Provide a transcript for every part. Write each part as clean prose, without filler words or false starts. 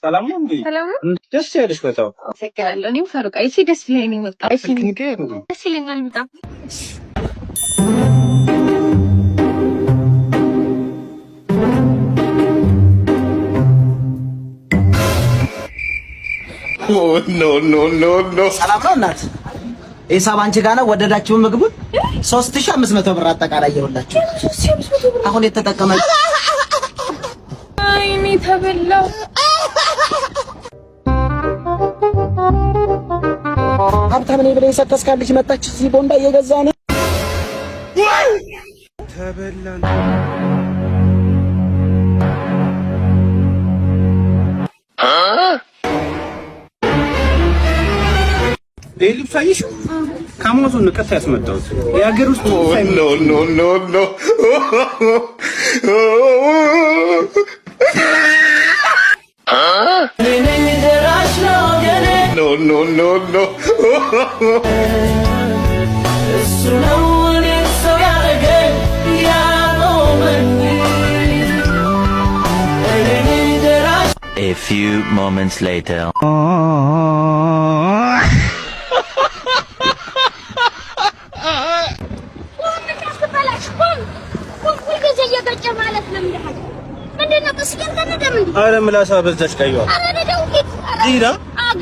ሰላም ነው እንዴ? ሰላም ነው። ደስ ያለሽ በጣም። አመሰግናለሁ። እኔም ፈሩቅ አይቼ ደስ ብሎኝ ነው የመጣሁት። ደስ ይለኛል በጣም። No, no, no, no. ሰላም ነው እናት። ሂሳብ አንቺ ጋር ነው። ወደዳችሁ ምግቡን? 3500 ብር አጠቃላይ ይኸውላችሁ። አሁን የተጠቀመ አይኔ ተበላው። ሀብታም ነኝ ብለህ የሰከስካት ልጅ መጣች። እዚህ ቦንዳ እየገዛ ነው። ተበላን። ይህ ልብስ አየሽው? ከአማዞን ነው ቀጥታ ያስመጣሁት። የሀገር ውስጥ ልብስ። No, no, no, no. No, no, no, no. እሱ ነው እኔን ሰው ያደረገኝ ያቆመኝ እኔ ደራሽ። A few moments later. ሁልጊዜ እየገጨ ማለት ለምደሃል። ምንድን ነው ቀስ እያልክ ነዳም እንዴ? አረ ምላሳ በዛች ቀይዋ። ኧረ ነዳው ሂድ። ኧረ ሂዳ።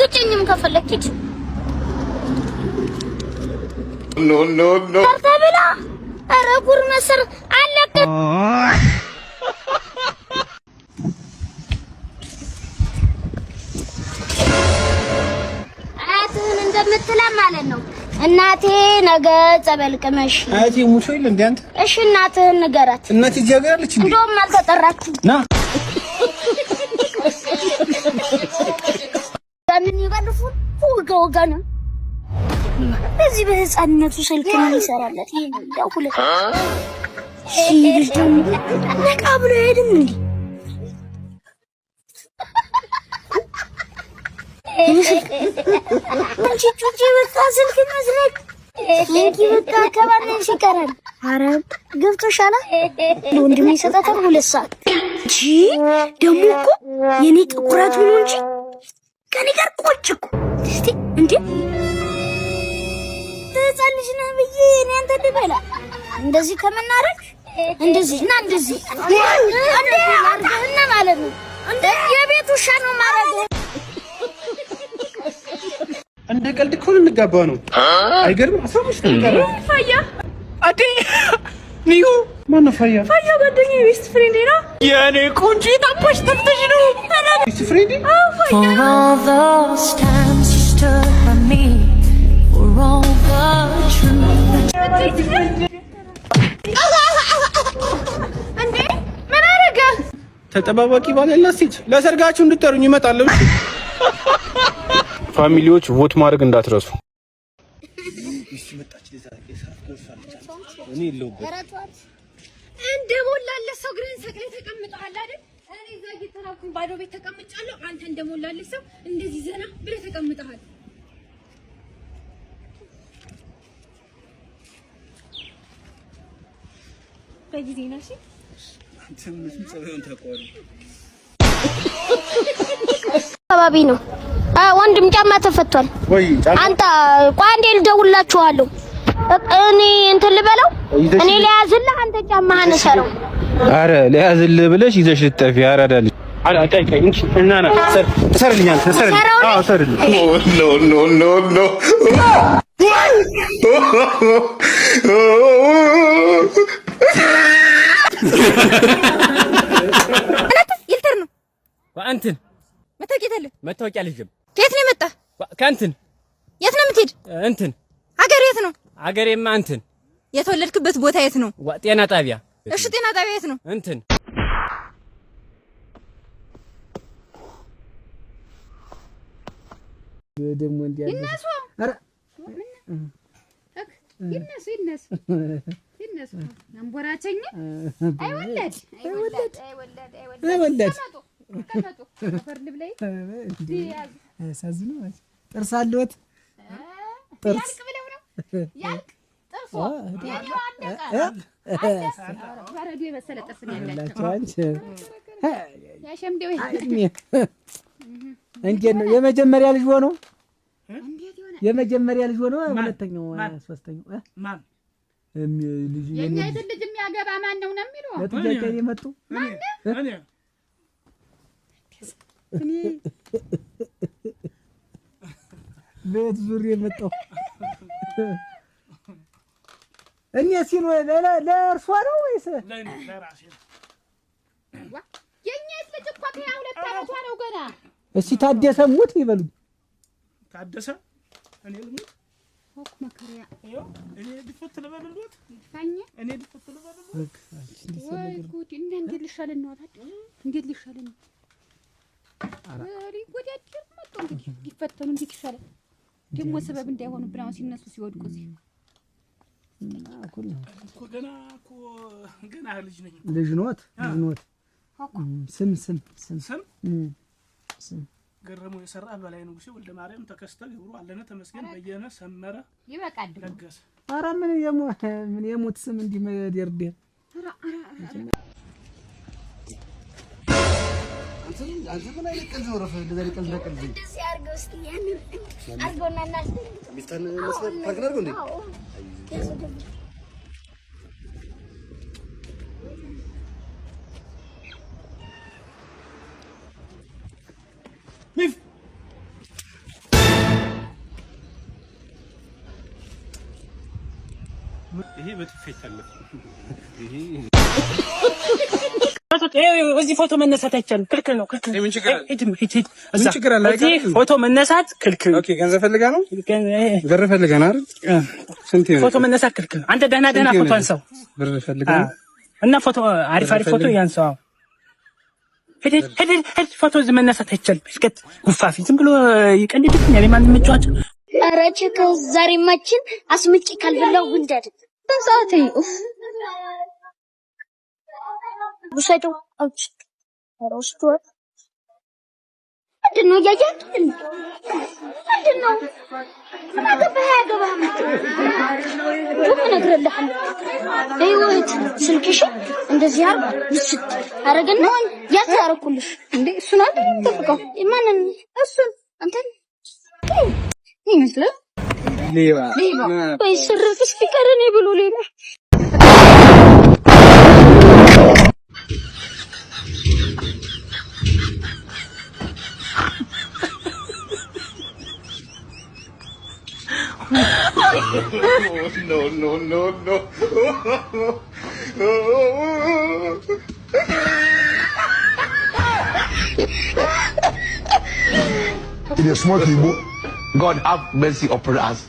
ግጨኝም ከፈለክ ሂድ። No, no, no. ሰርተህ ብላ። ኧረ ጉር መሰር አለቀ። አያትህን እንደምትላ ማለት ነው። እናቴ ነገ ጸበል ቅመሽ። አያቴ ሙቶ የለ እንዴ አንተ? እሺ እናትህን ንገራት። እናቴ እዚህ ሀገር አለች እንዴ? እንደውም አልተጠራችም። ና። ያንን ይበልፉን ወጋ ወጋ ነው። በዚህ በህፃንነቱ ስልክ ምን ይሰራለት? ይሄ ነው ሁለት። ይሄ ልጅ ደግሞ ነቃ ብሎ አይሄድም እንዴ? ይሄ ስልክ አንቺ ጩጬ በቃ ስልክ መስረቅ እንኪ በቃ ከባንሽ ይቀራል። ኧረ ገብቶሻል? ለወንድሜ ይሰጣታል 2 ሰዓት እንጂ ደግሞ እኮ የኔ ጥቁረት ሆኖ እንጂ ከኔ ጋር ቆጭ እኮ። እስቲ እንዴ ህፃን ልጅ ነህ ብዬ እኔ አንተ ልበላ እንደዚህ ከምናረግ እንደዚህ እና እንደዚህ እንዴ አርገህና ማለት ነው። እንደ የቤት ውሻ ነው ማረገው። እንደ ቀልድ እኮ ልንጋባ ነው። አይገርም? 15 ነው የቀረው። ፋያ። አዴ ኒዩ ማነው ፋያ? ፋያ ጓደኛዬ best friend ኤ ነው። የኔ ቆንጆ የታባሽ ጠፍተሽ ነው? Best friend? For all those times you stood by me, for all the truth. እንዴ ምን አደረገ? ተጠባባቂ ባል ያላት ሴት ለሰርጋችሁ እንድጠሩኝ እመጣለሁ። Family ዎች vote ማድረግ እንዳትረሱ። እኔ የለሁበትም። እንደ ሞላለት ሰው እግርህን ሰቅለህ ተቀምጠሃል አይደል? እኔ እዛ እየተራብኩኝ ባዶ ቤት ተቀምጫለሁ። አንተ እንደ ሞላለት ሰው እንደዚህ ዘና ብለህ ተቀምጠሃል። በጊዜ ነው እሺ። ታውቀዋለህ። አካባቢ ነው። ወንድም ጫማ ተፈቷል። ወይ ጫማ። አንተ ቆይ አንዴ ልደውልላችኋለሁ። እኔ እንትን ልበለው፣ እኔ ልያዝልህ፣ አንተ ጫማህን እሰረው። አረ ለያዝልህ ብለሽ ይዘሽ ልትጠፊ አራዳ ልጅ። አረ ቆይ ቆይ እንቺ እና ና እሰርልኝ አንተ እሰርልኝ። አዎ እሰርልኝ። No, no, no, no. ይልተር ነው። እንትን። መታወቂያ የት አለ? መታወቂያ አልይዝም። ከየት ነው የመጣ? ከእንትን። የት ነው የምትሄድ? እንትን። ሀገር የት ነው? አገሬማ እንትን። የተወለድክበት ቦታ የት ነው? ጤና ጣቢያ። እሺ ጤና ጣቢያ የት ነው? እንትን። ደግሞ እንዲያ ይነሱ ይነሱ ይነሱ ይነሱ አንቦራቸኝ አይወለድ አይወለድ አይወለድ አይወለድ። ተቀመጡ አፈር ልብላይ ያዙ። ያሳዝኑ። ጥርስ አለዎት? ጥርስ ያልቅ ብለው ነው ያልቅ ጥርሶ የኔው አለቀ። በረዶ የመሰለ ጥርስ ነው ያላቸው። ያሸምደው እንዴት ነው የመጀመሪያ ልጅ ሆኖ? የመጀመሪያ ልጅ ሆኖ ሁለተኛው ሶስተኛው ማን ልጅ የኛ ልጅ የሚያገባ ማን ነው ነው የሚለው? ለጥያቄ የመጡ ማን እኔ እኔ ቤት ዙር የመጣው እኔ ሲሉ ለእርሷ ነው ወይስ ለኔ ለራሴ ነው? የኛ ልጅ እኮ ከሁለት ዓመቷ ነው ገና። እስቲ ታደሰ ሙት ይበሉኝ። ታደሰ እኔ ልሙት ኦክ መከሪያ እኔ ድፍት ልበልልዎት? ፋኝ እኔ ድፍት ልበልልዎት? ወይ ጉድ! እና እንዴት ሊሻለን ነው ታዲያ? እንዴት ሊሻለን ነው? ሊጎዳደር መጡ እንግዲህ ሊፈተኑ እንዴት ይሻላል? ደግሞ ሰበብ እንዳይሆኑብን አሁን ሲነሱ ሲወድቁ እዚህ እኮ ገና እኮ ገና ልጅ ነኝ። ልጅ ኖት ልጅ ኖት። ስም ስም ስም ስም ስም ገረመው የሰራ በላይ ንጉሴ ወልደ ማርያም ተከስተ ገብሩ አለነ ተመስገን በየነ ሰመረ ይበቃል። ለገሰ። ኧረ ምን የሞት ስም እንዲህ መደርደር። አንተ ምን አይነት ቀልድ ነው? ረፈ እንደዛ ቀልድ ለቀልድ እንደዚህ አድርገው እስኪ ያንን አድርገውና እናስደንግጠው። ሚፍታን መስለህ prank እናድርገው እንዴ? ሚፍ ይሄ በጥፊ አይታለፍም። ይሄ እዚህ ፎቶ መነሳት አይቻልም፣ ክልክል ነው። ክልክል ምን ችግር አለ? ሂድ ሂድ ሂድ። ምን ችግር አለ? እዚህ ፎቶ መነሳት ክልክል። okay፣ ገንዘብ ፈልጋ ነው? ብር ፈልጋ ነው አይደል? ስንት ይሆናል? ፎቶ መነሳት ክልክል ነው። አንተ ደህና ደህና ፎቶ አንሳው። ብር ፈልጋ ነው እና ፎቶ አሪፍ አሪፍ ፎቶ ያንሳው። ሂድ ሂድ ሂድ። ፎቶ እዚህ መነሳት አይቻልም። እስከት ጉፋፊ ዝም ብሎ ይቀልድብኛል። የማንም መጫወቻ። ኧረ ቸከው ዛሬማችን አስምጬ ካልበላው ጉንድ አይደል በሰዓት ኡፍ ውሰደው። አውጭ። ኧረ ወስዷል። ምንድን ነው እያየህ ምንድን ነው? ምን አገባህ? አያገባህም። ዱም እነግርልሃለሁ። ይኸው ስልክሽን እንደዚህ አድርግ ውስጥ አደረግና ያዝ አደረኩልሽ። እንዴ እሱን አይደል የምጠብቀው? ማንን? እሱን አንተን ይመስላል ሌባ ወይ ስርቅ ስፒከር እኔ ብሎ ሌባ No, no, no, no. It is smart Igbo. God have mercy upon us.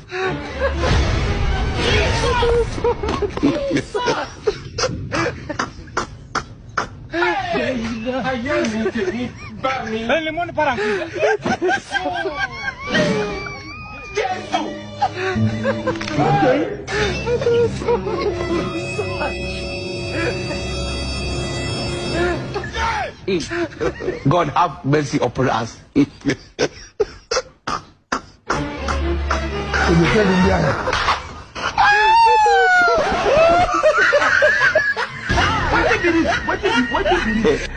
God have mercy upon us. What did it? What did it?